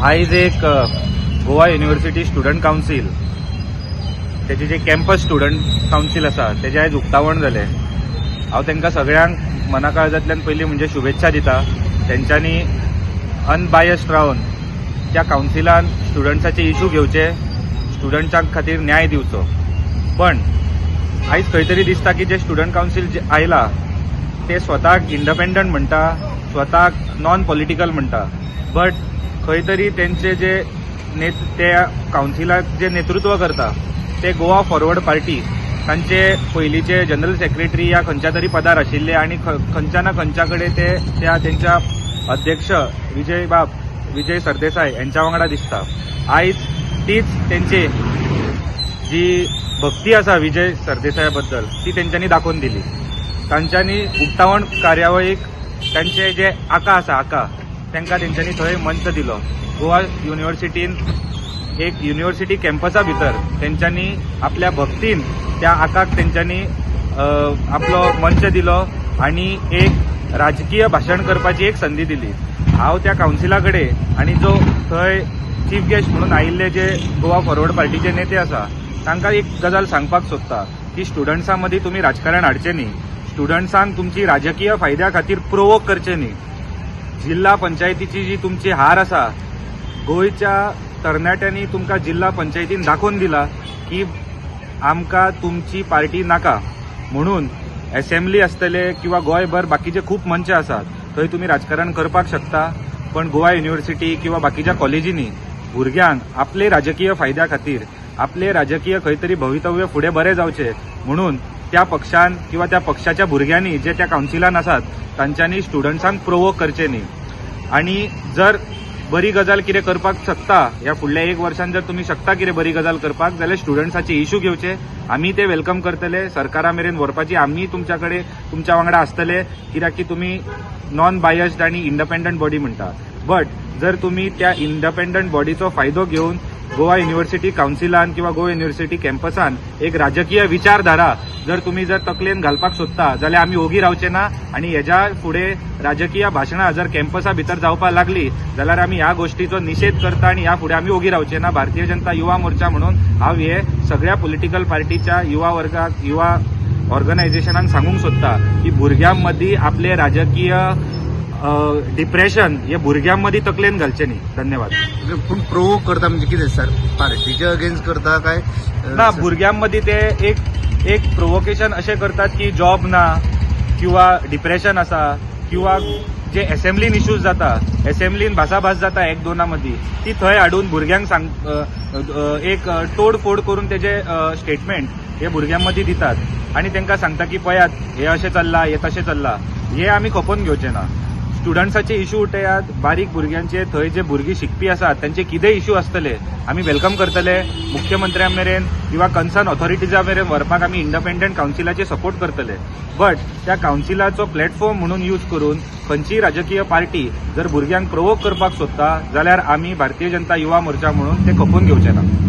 आयज एक Goa university student council, तेजे जे कॅम्पस स्टुडंट कावन्सील आसा, तेजें आयज उक्तावण जालें. हांव तांकां सगळ्यांक मनाकाळजांतल्यान पयलीं म्हणजे शुभेच्छा दिता. तेंच्यांनी अनबायस्ड रावन त्या कावन्सिलान स्टुडंट्साचे इशू घेवचे, स्टुडंट्सां खातीर न्याय दिवचो. पण आयज खंय तरी दिसता की जे स्टुडंट कावन्सील जे आयला ते स्वताक इंडपेंडंट म्हणटा, स्वताक नॉन पॉलिटिकल म्हणटा, बट खंय तरी तेंचे जे त्या कावन्सिलाक जे नेतृत्व करता ते गोवा फॉरवर्ड पार्टी, तांचे पयलींचे जनरल सेक्रेटरी या खंयच्या तरी पदार आशिल्ले आनी खंयच्या ना खंयच्या कडेन ते त्या तेंच्या अध्यक्ष विजय बाब विजय सरदेसाय यांच्या वांगडा दिसता. आयज तीच तेंची जी भक्ती आसा विजय सरदेसाया बद्दल, ती तेंच्यांनी दाखोवन दिली. तांच्यांनी उक्तावण कार्यावळीक तांचे जे आका आसा, आका, तांकां तेंच्यांनी थंय मंच दिलो. गोवा युनिव्हर्सिटीन एक युनिव्हर्सिटी कॅम्पसा भितर तेंच्यांनी आपल्या भक्तीन त्या आकाक तेंच्यांनी आपलो मंच दिलो आनी एक राजकीय भाशण करपाची एक संदी दिली. हांव त्या कावन्सिला कडेन आनी जो थंय चीफ गेस्ट म्हणून आयिल्ले जे गोवा फॉरवर्ड पार्टीचे नेते आसा, तांकां एक गजाल सांगपाक सोदता की स्टुडंट्सां मदीं तुमी राजकारण हाडचें न्ही. स्टुडंट्सांक तुमची राजकीय फायद्या खातीर प्रोवोक करचें न्ही. जिल्हा पंचायतीची जी तुमची हार आसा, गोंयच्या तरणाट्यांनी तुमकां जिल्हा पंचायतीन दाखोवन दिला की आमकां तुमची पार्टी नाका. म्हणून एसेंब्ली आसतले किंवा गोंयभर बाकीचे खूब मंच आसात, थंय तुमी राजकारण करपाक शकता, पण गोवा युनिव्हर्सिटी किंवा बाकीच्या कॉलेजींनी भुरग्यांक आपले राजकीय फायद्या खातीर, आपले राजकीय खंय तरी भवितव्य फुडें बरें जावचें म्हणून त्या पक्षान किंवा त्या पक्षाच्या भुरग्यांनी जे त्या कावन्सिलान आसात, तांच्यांनी स्टुडंट्सांक प्रोवोक करचें न्ही. आनी जर बरी गजाल कितें करपाक शकता, ह्या फुडल्या एक वर्सान जर तुमी शकता कितें बरी गजाल करपाक, जाल्यार स्टुडंट्साचे इशू घेवचे. आमी ते welcome करतले. सरकारा मेरेन व्हरपाची आमी तुमच्या कडेन, तुमच्या वांगडा आसतले, कित्याक की तुमी नॉन बायस्ड आनी इंडपेंडंट बॉडी म्हणटा. बट जर तुमी त्या इंडपेंडंट बॉडीचो फायदो घेवन गोवा युनिव्हर्सिटी कावन्सिलान किंवा गोवा युनिव्हर्सिटी कॅम्पसान एक राजकीय विचारधारा जर तुमी जर तकलेन घालपाक सोदता, जाल्यार आमी ओगी रावचे ना. आनी हेज्या फुडें राजकीय भाशणां जर कॅम्पसा भितर जावपाक लागली जाल्यार आमी ह्या गोश्टीचो निशेध करता आनी ह्या फुडें आमी ओगी रावचे ना. भारतीय जनता युवा मोर्चा म्हणून हांव हे सगळ्या पॉलिटिकल पार्टीच्या युवा वर्गाक, युवा ऑर्गनायझेशनाक सांगूंक सोदता की भुरग्यां मदीं आपले राजकीय डिप्रेशन हे भुरग्यां मदीं तकलेन घालचे न्ही. धन्यवाद. पूण प्रोवोक करता म्हणजे कितें सर, पार्टीच्या अगेन्स्ट करता काय? ना, भुरग्यां मदीं ते एक एक प्रोवोकेशन अशें करतात की जॉब ना किंवा डिप्रेशन आसा किंवा जे एसेंब्लीन इश्यूज जाता, एसेंब्लीन भासाभास जाता एक दोना मदीं, ती थंय हाडून भुरग्यांक सांग अ, अ, एक तोडफोड करून तेजे स्टेटमेंट हे भुरग्यां मदीं दितात आनी तांकां सांगता की पळयात, हे अशें चल्लां, हे तशें चल्लां. हे आमी खपोवन घेवचे ना. स्टुडंट्साचे इशू उठयात, बारीक भुरग्यांचे, थंय जे भुरगीं शिकपी आसात त्यांचे कितें इशू आसतले, आमी welcome करतले. मुख्यमंत्र्यां मेरेन किंवा कन्सर्न ऑथॉरिटीजा मेरेन व्हरपाक आमी इंडिपेंडंट कावन्सिलाचे सपोर्ट करतले. बट त्या कावन्सिलाचो प्लॅटफॉर्म म्हणून यूज करून खंयचीय राजकीय पार्टी जर भुरग्यांक प्रोवोक करपाक सोदता, जाल्यार आमी भारतीय जनता युवा मोर्चा म्हणून ते खपोवन घेवचे ना.